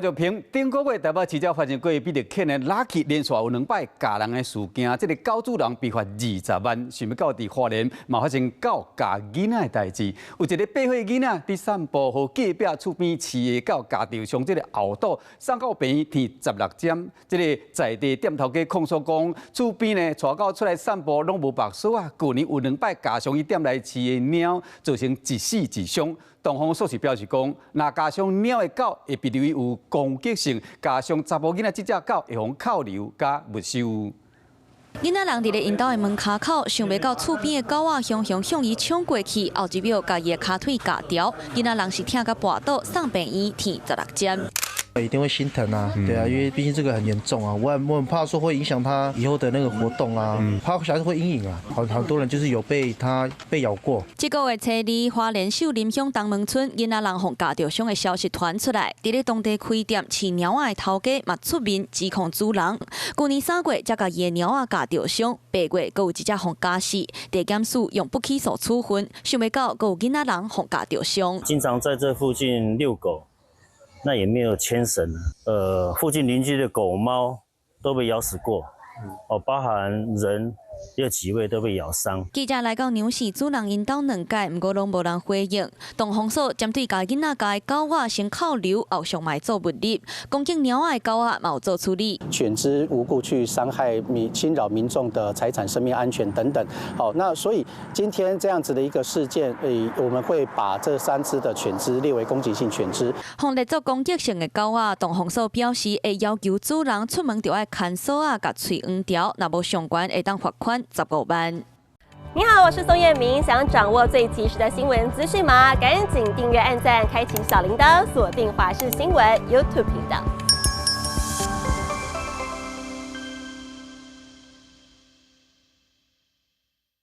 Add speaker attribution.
Speaker 1: 就評頂個月台北市才發生過比特犬的 Lucky 連續有兩擺咬人的事件，這個狗主人被罰20萬。想欲到佇花蓮嘛發生狗咬囡仔的代誌，有一個8歲囡仔佇散步，予隔壁厝邊飼的狗咬著傷，這個後肚送到病院紩16針。這個在地店頭家控訴講，厝邊呢帶狗出來散步攏無縛鎖仔，舊年有兩擺咬傷伊店內飼的貓，造成一死一傷。動防所是表示講，若咬傷貓的狗會被認為有攻擊性，咬傷查埔囡仔這隻狗會予扣留佮沒收。
Speaker 2: 囡仔人佇咧𪜶兜的門跤口，想袂到厝邊的狗仔雄雄向伊衝過去，後一秒共伊的跤腿咬著。囡仔人是疼甲跋倒，送病院紩16針。
Speaker 3: 一定會心疼啊，對啊，因為畢竟這個很嚴重啊，我很怕說會影響他以後的那個活動啊，怕小孩子會陰影啊，好好多人就是有被他被咬過。
Speaker 2: 這個月初二，花蓮秀林鄉東門村囡仔人予咬著傷的消息傳出來，佇咧當地開店飼貓仔的頭家嘛出面指控主人。舊年3月才共伊的貓仔咬著傷，8月閣有一隻予咬死，地檢署用不起訴處分，想袂到閣有囡仔人予咬著傷。
Speaker 4: 經常在這附近遛狗。那也沒有牽繩，附近鄰居的狗貓都被咬死過，哦，包含人有幾位都被咬傷。
Speaker 2: 記者來到娘舍主人𪜶兜兩擺，毋過攏無人回應。動防所針對共囡仔咬的狗仔先扣留，後續嘛做物理，攻擊貓仔的狗仔嘛有做處理。
Speaker 5: 犬隻無故去傷害民、侵擾民眾的財產、生命安全等等。好，那所以今天這樣子的一個事件，我們會把這三隻的犬隻列為攻擊性犬隻。
Speaker 2: 予列做攻擊性的狗仔，動防所表示會要求主人出門就愛牽鎖仔，共喙黃條，若無相關會當罰款15萬。
Speaker 6: 你好，我是宋燕明，想掌握最及時的新聞資訊嗎？趕緊訂閱、按讚、開啟小鈴鐺，鎖定華視新聞 YouTube 頻道。